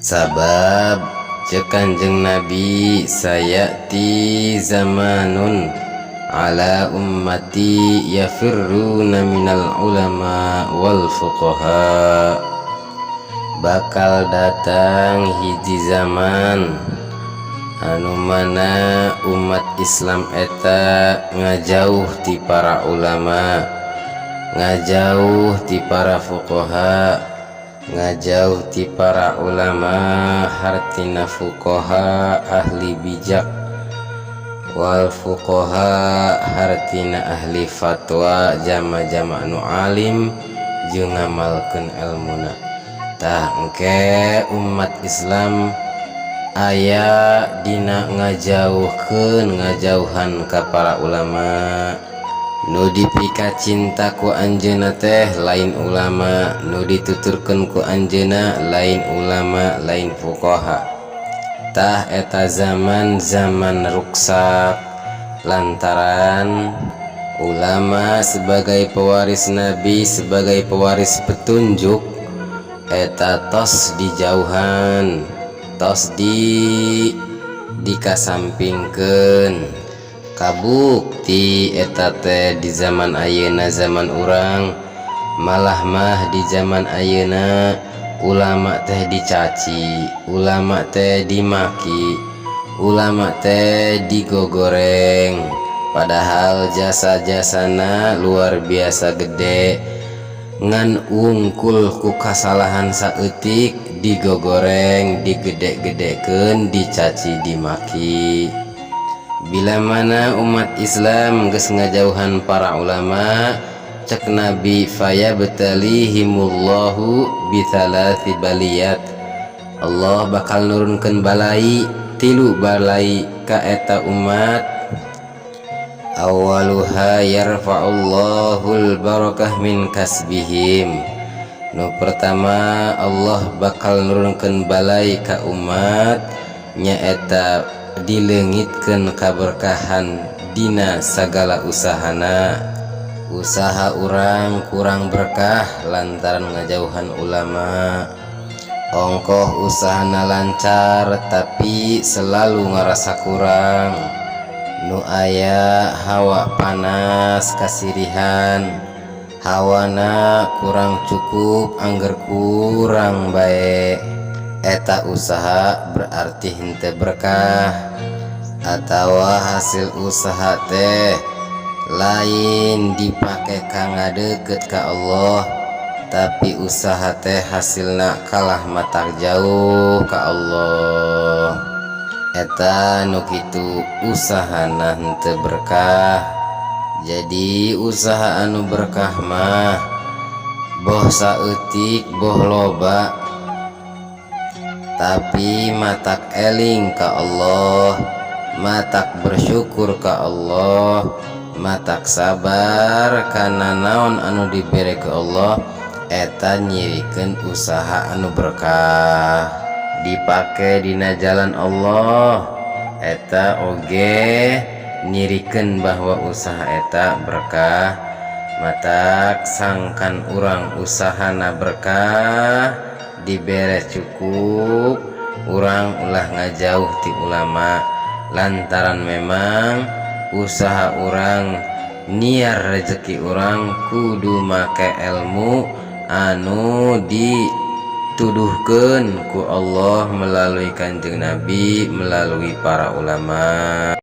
Sabab cek Kanjeng Nabi, saya'ti zamanun ala ummati yafirruna minal ulama wal fuqaha. Bakal datang hiji zaman anu mana umat Islam eta ngajauh ti para ulama, ngajauh ti para fuqaha. Ngajauh ti para ulama hartina fuqaha, ahli bijak, wal fuqaha hartina ahli fatwa, jama-jama nu alim jeung ngamalkeun elmuna. Tah, engke umat Islam aya dina ngajauhkeun, ngajauhan ka para ulama. Nu dipika cinta ku anjeunna teh lain ulama, nu dituturkeun ku anjeunna lain ulama, lain fuqaha. Tah, eta zaman zaman ruksak lantaran ulama sebagai pewaris nabi, sebagai pewaris petunjuk, eta tos dijauhan, tos dikasampingkeun. Kabukti eta teh di zaman ayeuna, zaman urang. Malah mah di zaman ayeuna ulama teh dicaci, ulama teh dimaki, ulama teh digogoreng, padahal jasa-jasana luar biasa gede. Ngan wungkul ku kasalahan saeutik digogoreng, digede-gedekeun, dicaci, dimaki. Bila mana umat Islam geus ngajauhan para ulama, cek Nabi, fayabtalihimullahu bitsalatsi baliyat, Allah bakal nurunkeun balai, tilu balai ka eta umat. Awaluha yarfa'ullahul barakah min kasbihim. Nu pertama, Allah bakal nurunkeun balai ka umat nyaeta dileungitkeun kaberkahan dina sagala usahana. Usaha urang kurang berkah lantaran ngajauhan ulama. Ongkoh usahana lancar, tapi selalu ngarasa kurang. Nu aya hawa panas kasirihan, hawana kurang cukup, angger kurang bae. Eta usaha berarti henteu berkah, atawa hasil usaha teh lain dipake ka ngadeukeut ka Allah, tapi usaha teh hasilna kalah matak jauh ka Allah. Eta nu kitu usahana henteu berkah. Jadi usaha anu berkah mah boh saeutik boh loba, tapi matak eling ka Allah, matak bersyukur ka Allah, matak sabar karena naon anu dibere ke Allah. Eta nyirikeun usaha anu berkah. Dipake dina jalan Allah, eta oge nyirikeun bahwa usaha eta berkah. Matak sangkan urang usahana berkah, dibere cukup, urang ulah ngajauh ti ulama, lantaran memang usaha urang, niar rezeki urang kudu make ilmu anu dituduhkeun ku Allah melalui Kanjeng Nabi, melalui para ulama.